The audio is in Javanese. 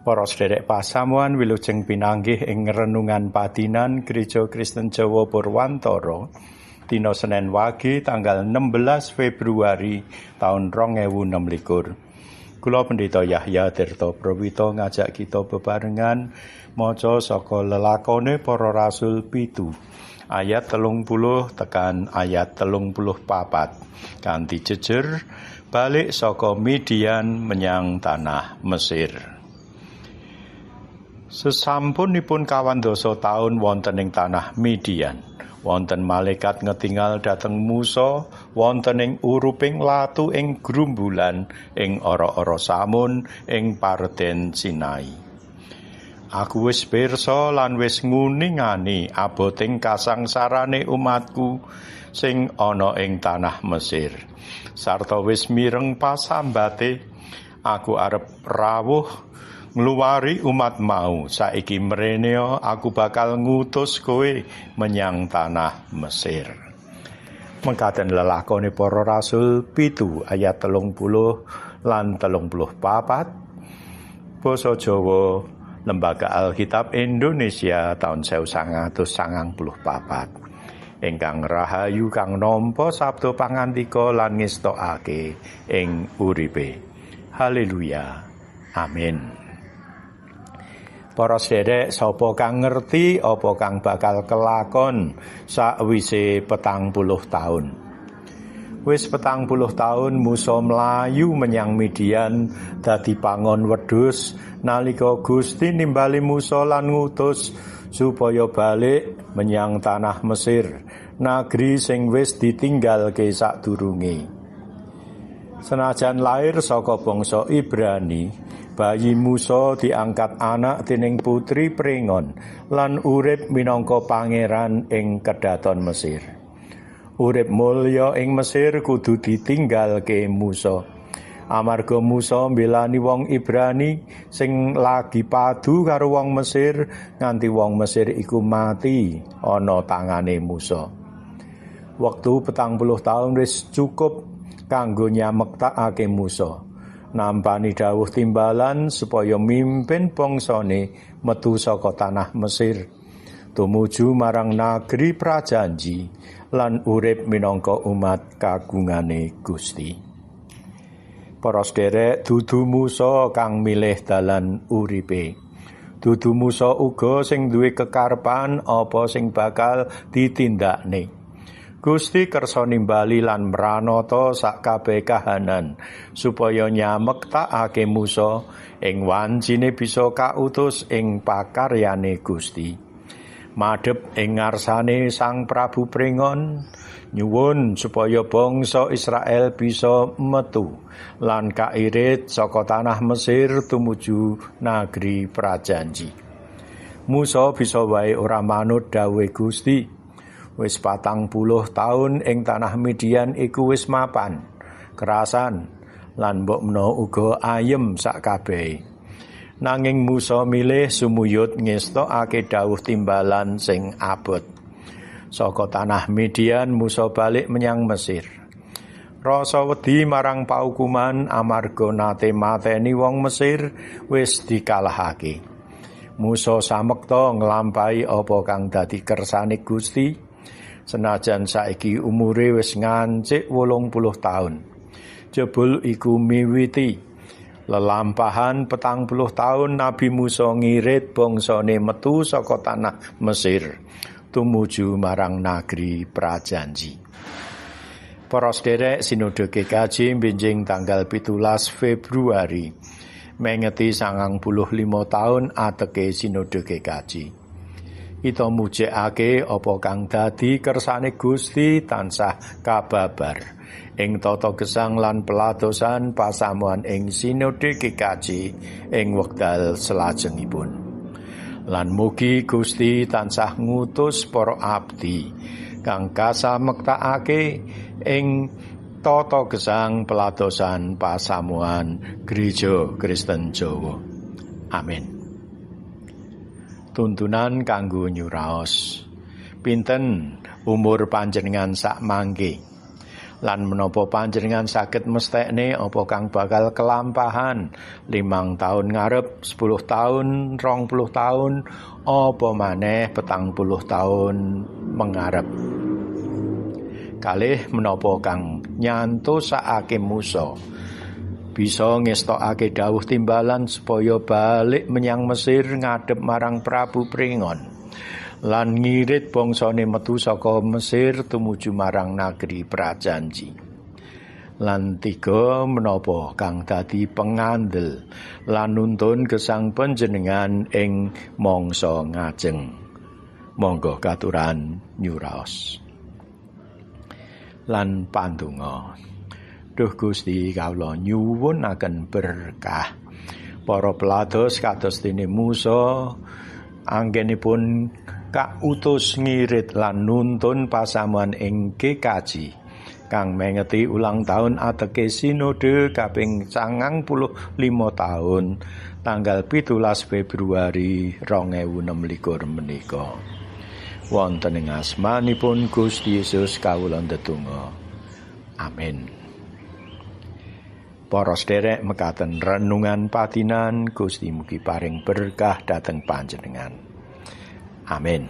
Para sederek pasamuan, wilujeng pinanggih ing renungan padinan Gereja Kristen Jawa Purwantara dina Senin Wage tanggal 16 Februari taun 2026. Kula Pendeta Yahya Tirta Prawito ngajak kita bebarengan maca saka Lelakone Para Rasul 7 ayat 30 tekan ayat 34 kanthi jejer balik saka Midian menyang tanah Mesir. Sesampunipun 25 taun wonten ing tanah Midian, wonten malaikat ngetingal dhateng Musa wonten ing uruping latu ing grumbulan ing ora-ora samun ing parden Sinai. Aku wis pirsa lan wis nguningani aboting kasangsarane umatku sing ana ing tanah Mesir. Sarta wis mireng pasambate, aku arep rawuh ngluwari umat mau. Saiki mreneo, aku bakal ngutus kowe menyang tanah Mesir. Mengkaten Lelakone Para Rasul 7 ayat 30 lan 34, Basa Jawa, Lembaga Alkitab Indonesia tahun 1994. Ingkang rahayu kang nampa sabda pangandika lan ngestokake ing uripe. Haleluya. Amin. Para sederek, sapa kang ngerti apa kang bakal kelakon sakwise 40 taun? Wis 40 taun Musa mlayu menyang Midian dadi pangon wedhus nalika Gusti nimbali Musa lan ngutus supaya balik menyang tanah Mesir, nagri sing wis ditinggalke sadurunge. Senajan lair saka bangsa Ibrani, bayi Musa diangkat anak dening putri Pringon lan urip minangka pangeran ing kedaton Mesir. Urip mulya ing Mesir kudu ditinggalke Musa. Amarga Musa mbelani wong Ibrani sing lagi padu karo wong Mesir nganti wong Mesir iku mati ana tangane Musa. Wektu 40 taun wis cukup kanggo nyamektakake Musa nampani dawuh timbalan supaya mimpin bangsane metu saka tanah Mesir tumuju marang nagri prajanji lan urip minangka umat kagungane Gusti. Para sederek, dudu Musa kang milih dalan uripe. Dudu Musa uga sing duwe kekarepan apa sing bakal ditindakne. Gusti kersa nimbali lan mranata sak kabeh kahanan supaya nyamektakake Musa ing wancine bisa kautus ing pakaryane Gusti. Madhep ing ngarsane Sang Prabu Pringon nyuwun supaya bangsa Israel bisa metu lan kairit saka tanah Mesir tumuju nagri prajanji. Musa bisa wae ora manut dawuhe Gusti. Wis 40 taun ing tanah Midian iku wis mapan, kerasan, lan mbok menawa uga ayem sak kabehe. Nanging Musa milih sumuyut ngestokake dawuh timbalan sing abot. Saka tanah Midian Musa balik menyang Mesir. Rasa wedi marang paukuman amarga nate mateni wong Mesir wis dikalahake. Musa samekta nglampahi apa kang dadi kersane Gusti. Senajan saiki umure wis ngancik 80 taun. Jebul iku miwiti lelampahan 40 taun Nabi Musa ngirit bangsane metu saka tanah Mesir tumuju marang nagri prajanji. Para sederek, Sinode GKJ benjing tanggal 17 Februari mengeti 95 taun ateke Sinode GKJ. Kita mujekake apa kang dadi kersane Gusti tansah kababar ing tata gesang lan peladosan pasamuan ing Sinode GKJ ing wekdal selajengipun. Lan mugi Gusti tansah ngutus para abdi kang kasamektakake ing tata gesang peladosan pasamuan Gereja Kristen Jawa. Amin. Tuntunan kanggo nyuraos. Pinten umur panjenengan sak mangke? Lan menapa panjenengan saged mesthekne apa kang bakal kelampahan 5 taun ngarep, 10 taun, 20 taun, apa maneh 40 taun mengarep. Kalih menapa kang nyantosake Musa bisa ngestokake dawuh timbalan supaya balik menyang Mesir ngadhep marang Prabu Pringon lan ngirit bangsane metu saka Mesir tumuju marang nagri prajanji. Lan tiga, menapa kang dadi pengandel lan nuntun gesang panjenengan ing mangsa ngajeng. Monggo katuran nyuraos. Lan pandonga. Duh Gusti, kawula nyuwunaken berkah para pelados kados dene Musa anggenipun kautus ngirit lan nuntun pasamuan ing GKJ kang mengeti ulang tahun ateke sinode kaping 95 tahun tanggal 17 Februari 2026 menika. Wonten ing asmanipun Gusti Yesus kawula ndedonga. Amin. Para sederek, mekaten renungan patinan, Gusti mugi paring berkah dhateng panjenengan. Amin.